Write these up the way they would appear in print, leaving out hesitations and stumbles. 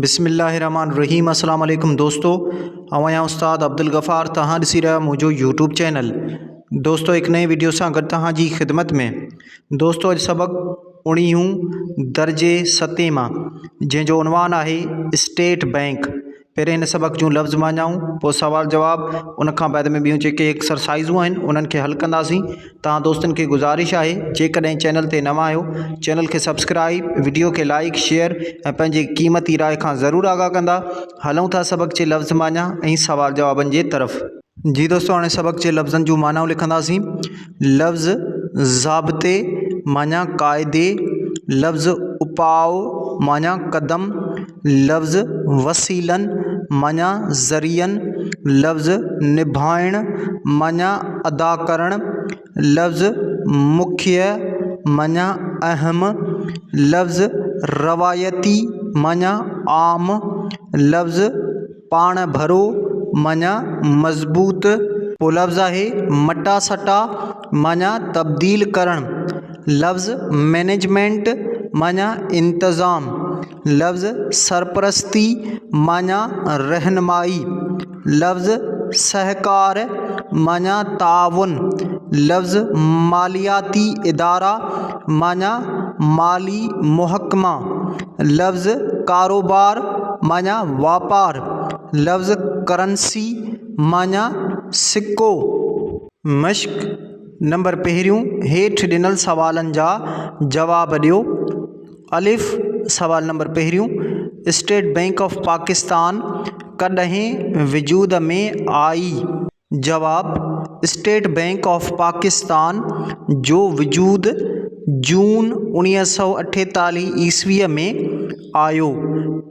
بسم الله الرحمن الرحيم السلام عليڪم دوستو آئون آهيان استاد عبدالغفار توهان ڏسي رهيا منهنجو يوٽيوب چينل دوستو هڪ نئين وڊيو سان گڏ توهان جي خدمت ۾ دوستو اڄ سبق اڻيهون درجي ستين مان جنهن جو عنوان آهي اسٽيٽ بئنڪ پهرين هن سبق جون لفظ معنائون پوء سوال جواب ان کان بعد ۾ ٻيون جيڪي ايڪسرسائزون آهن انهن کي حل ڪنداسين توهان دوستن کي گذارش آهي جيڪڏهن چينل تي نوان آهيو چينل کي سبسڪرائب وڊيو کي لائڪ شيئر ۽ پنهنجي قيمتي راء کان ضرور آگاهه ڪندا هلون ٿا سبق جي لفظ معنيٰ ۽ سوال جوابن جي طرف. جي دوستو هاڻي سبق جي لفظن جون معنائون لکنداسين لفظ ضابطي معنيٰ قاعدي لفظ اپاء معنيٰ قدم لفظ وسيلن معنيٰ ذريعن، لفظ نڀائڻ معنيٰ ادا ڪرڻ، لفظ مکيه معنيٰ اهم، لفظ روايتي معنيٰ عام، لفظ پاڻڀرو معنيٰ مضبوط. پوء لفظ آهي مٽاسٽا معنيٰ تبديل ڪرڻ، لفظ مئنيجمينٽ معنيٰ انتظام. لفظ سرپرستي معنيٰ رهنمائي، لفظ سهڪار معنيٰ تعاون، لفظ مالياتي ادارا معنيٰ مالي محڪما، لفظ ڪاروبار معنيٰ واپار، لفظ ڪرنسي معنيٰ سڪو. مشق نمبر پهريون هيٺ ڏنل سوالن جا جواب ڏيو. الف، سوال نمبر پهريون، اسٽيٽ بئنڪ آف پاڪستان ڪڏهن وجود ۾ آئي؟ جواب، اسٽيٽ بئنڪ آف پاڪستان جو وجود جون اڻويهه سؤ اٺيتاليهه عيسويء ۾ آيو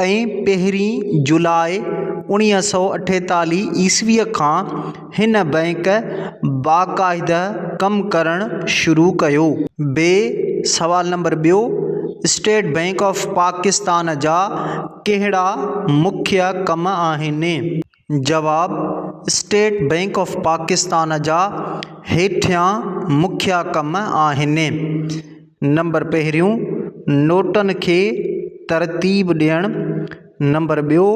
۽ پهرين جولاء اڻويهه سؤ اٺيتاليهه عيسويء کان هن بئنڪ باقاعده ڪم ڪرڻ شروع ڪيو. بي، سوال نمبر ٻيو، اسٽيٽ بئنڪ آف پاڪستان جا ڪهڙا مکيه ڪم آهن؟ جواب، اسٽيٽ بئنڪ آف پاڪستان جا هيٺيان مکيه ڪم آهن. نمبر پهريون، نوٽن کي ترتيب ڏيڻ. نمبر ٻيو،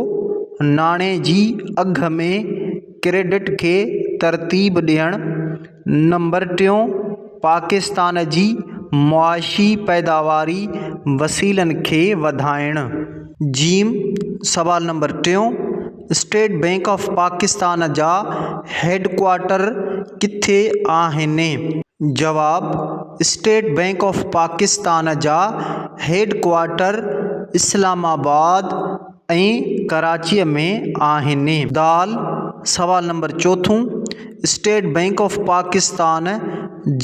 ناڻي جي اگهه ۾ ڪريڊٽ کي ترتيب ڏيڻ. نمبر ٽيون، پاڪستان جي معاشي پيداواري وسيلن کي وڌائڻ. جيم، سوال نمبر ٽيون، اسٽيٽ بئنڪ آف پاڪستان جا هيڊ ڪوارٽر ڪٿي آهن؟ جواب، اسٽيٽ بئنڪ آف پاڪستان جا هيڊ ڪوارٽر اسلام آباد ۽ ڪراچيء ۾ آهن. دال، سوال نمبر چوٿون، اسٽيٽ بئنڪ آف پاڪستان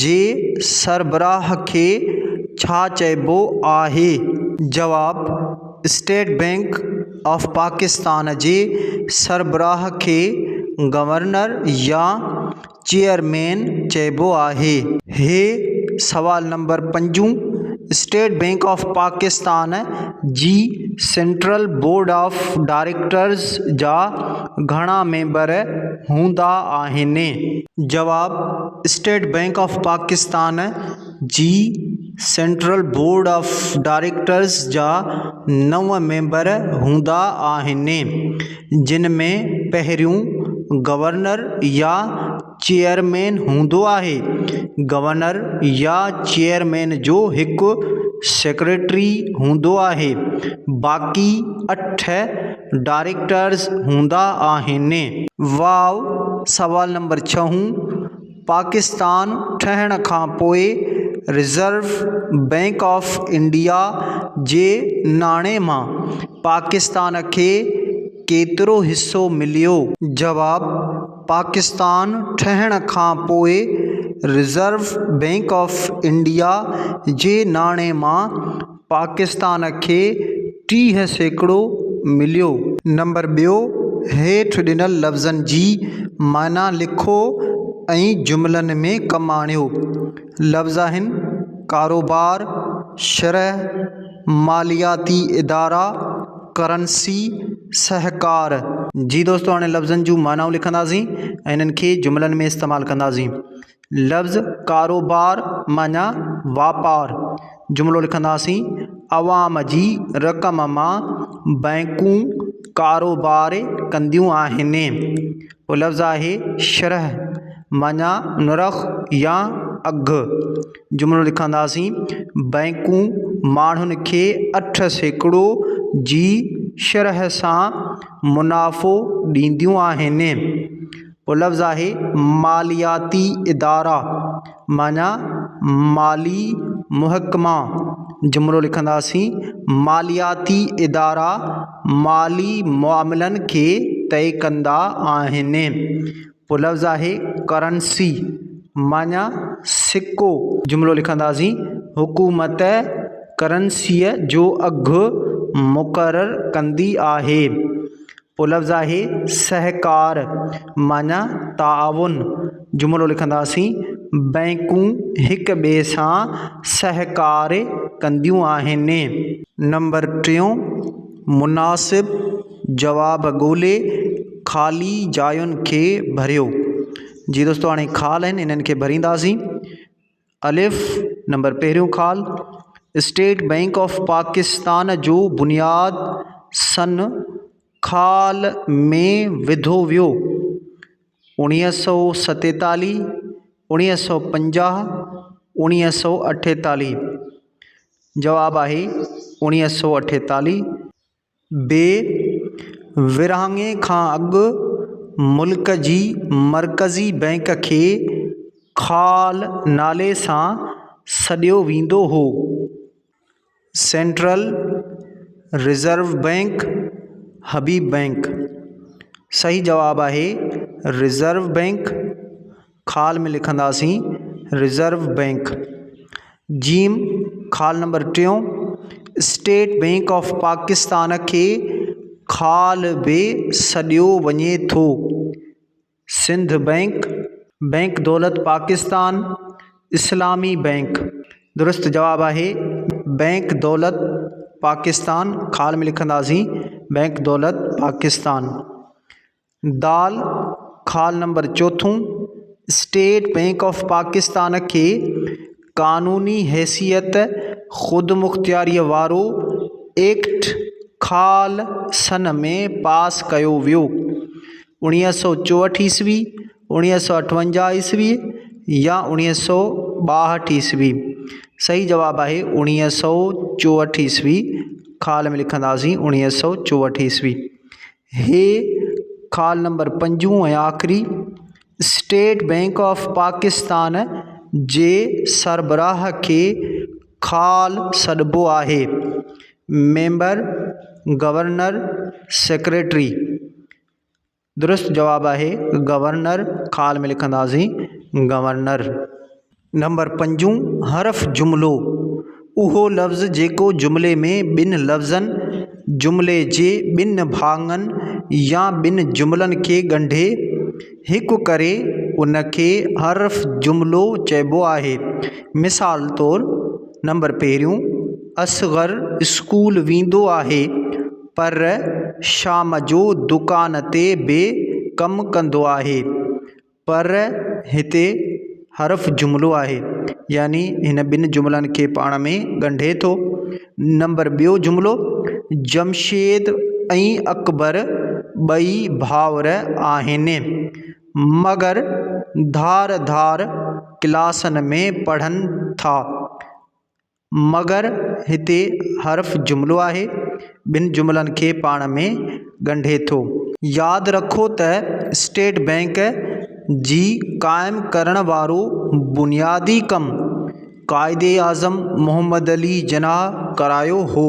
جي سربراهه کي ڇا چئبو آهي؟ جواب، اسٽيٽ بئنڪ آف پاڪستان جي سربراهه کي گورنر يا چيئرمين چئبو آهي. هي سوال نمبر پنجون، اسٽيٽ بئنڪ آف پاڪستان جي سينٽرل بورڊ آف ڊائريڪٽرز جا گهڻا ميمبر هوندا آهن؟ جواب، اسٽيٽ بئنڪ آف پاڪستان جي سينٽرل بورڊ آف ڊائريڪٽرز جا نو ميمبر هوندا آهن، جن ۾ پهريون گورنر يا چيئرمين هوندو آهي. گورنر يا چيئرمين جو هڪ سيڪريٽري هوندو آهي، باقي اٺ ڊائريڪٽرز هوندا آهن. واء سوال نمبر ڇهون، پاڪستان ٺهڻ کان پوء رزرو بئنڪ آف انڊيا جي ناڻي مان پاڪستان کي ڪيترو حصو مليو؟ جواب، پاڪستان ٺهڻ کان پوء رزرو بئنڪ آف انڊيا جي ناڻي مان پاڪستان کي 30% مليو. نمبر ٻيو، هيٺ ڏنل لفظن جي معنيٰ لکو ۽ جملن ۾ ڪم آڻيو. لفظ آهن، ڪاروبار، شرح، مالياتي ادارا، ڪرنسي، سهڪار. جي دوستو هاڻي لفظن جون معنائون لکنداسين ۽ انهن کي جملن ۾ استعمال ڪنداسين. لفظ ڪاروبار معنيٰ واپار. جملو لکنداسين، عوام جي رقم مان بئنڪون ڪاروبار ڪنديون آهن. اهو لفظ آهي شرح معنيٰ نرخ يا اگهه. جملو لکنداسين، بئنڪون ماڻهن کي 8% جي شرح سان منافعو ڏينديون آهن. اهو لفظ آهي مالياتي ادارا معنيٰ مالي محڪما. جملو لکنداسين، مالياتي ادارا مالي معاملن کي طئي ڪندا آهن. پوء لفظ آهي ڪرنسي معنيٰ سڪو. جملو لکنداسين، حڪومت ڪرنسيء جو اگهه مقرر ڪندي آهي. پوء لفظ آهي سهڪار معنيٰ تعاون. جملو لکنداسين، بئنڪون هڪ ٻئي سان سهڪار ڪنديون آهن. نمبر ٽيون، مناسب جواب ڳولي خالي جاين کي ڀريو. جي دوستو هاڻي خال آهن انهن کي ڀرينداسين. الف، نمبر پهريون خال، اسٽيٽ بئنڪ آف پاڪستان جو بنياد سن خال ۾ وڌو ويو. 1947، 1950، 1948. جواب آهي 1948. بي ورهاڱي کان اڳ ملڪ جي مرڪزي بئنڪ کي خال نالي سان سڏيو ويندو هو. Central reserve bank, Habib bank. صحيح جواب آهي رزرو بئنڪ. خال ۾ لکنداسين رزرو بئنڪ. جيم، خال نمبر ٽيون، اسٽيٽ بئنڪ آف پاڪستان کي خال به سڏيو وڃي ٿو. سنڌ بئنڪ، بئنڪ دولت پاڪستان، اسلامي بئنڪ. درست جواب آهي بئنڪ دولت پاڪستان، خال ۾ لکنداسين بئنڪ دولت پاڪستان. دال، خال نمبر چوٿون، اسٽيٽ بئنڪ آف پاڪستان کي قانوني حيثيت خودمختياريء وارو ايڪٽ خال سن ۾ پاس ڪيو ويو. 1964 عيسوي، 1958 عيسوي يا 1962 عيسوي. صحيح جواب آهي 1964 عيسوي، خال ۾ لکنداسين 1964 عيسوي. هي خال نمبر پنجون ۽ آخري اسٽيٽ بئنڪ آف پاڪستان جي سربراهه کي خال سڏبو آهي. Member, governor, secretary. درست جواب آهي گورنر، خال ۾ لکنداسين گورنر. نمبر پنجون حرف جملو، اهو لفظ جيڪو جملي ۾ ٻن لفظن، جملي جي ٻن ڀاڱن يا ٻن جملن کي ڳنڍي هڪ ڪري ان کي حرف جملو چئبو آهي. مثال طور، نمبر پهريون، اصغر اسڪول ويندو آهي پر شام جو دڪان تي به ڪم ڪندو آهي. پر هتي حرف جملو آهي يعني هن ٻن جملن کي پاڻ ۾ ڳنڍي ٿو. نمبر ٻيو جملو جمشيد ۽ اڪبر ٻئي ڀائر آهن مگر ڌار ڌار ڪلاسن ۾ پڙهن ٿا. مگر هتي حرف جملو آهي، ٻن جملن کي پاڻ ۾ ڳنڍي ٿو. ياد رکو ته اسٽيٽ بئنڪ جي قائم ڪرڻ وارو بنيادي ڪم قائداعظم محمد علي جناح ڪرايو هو.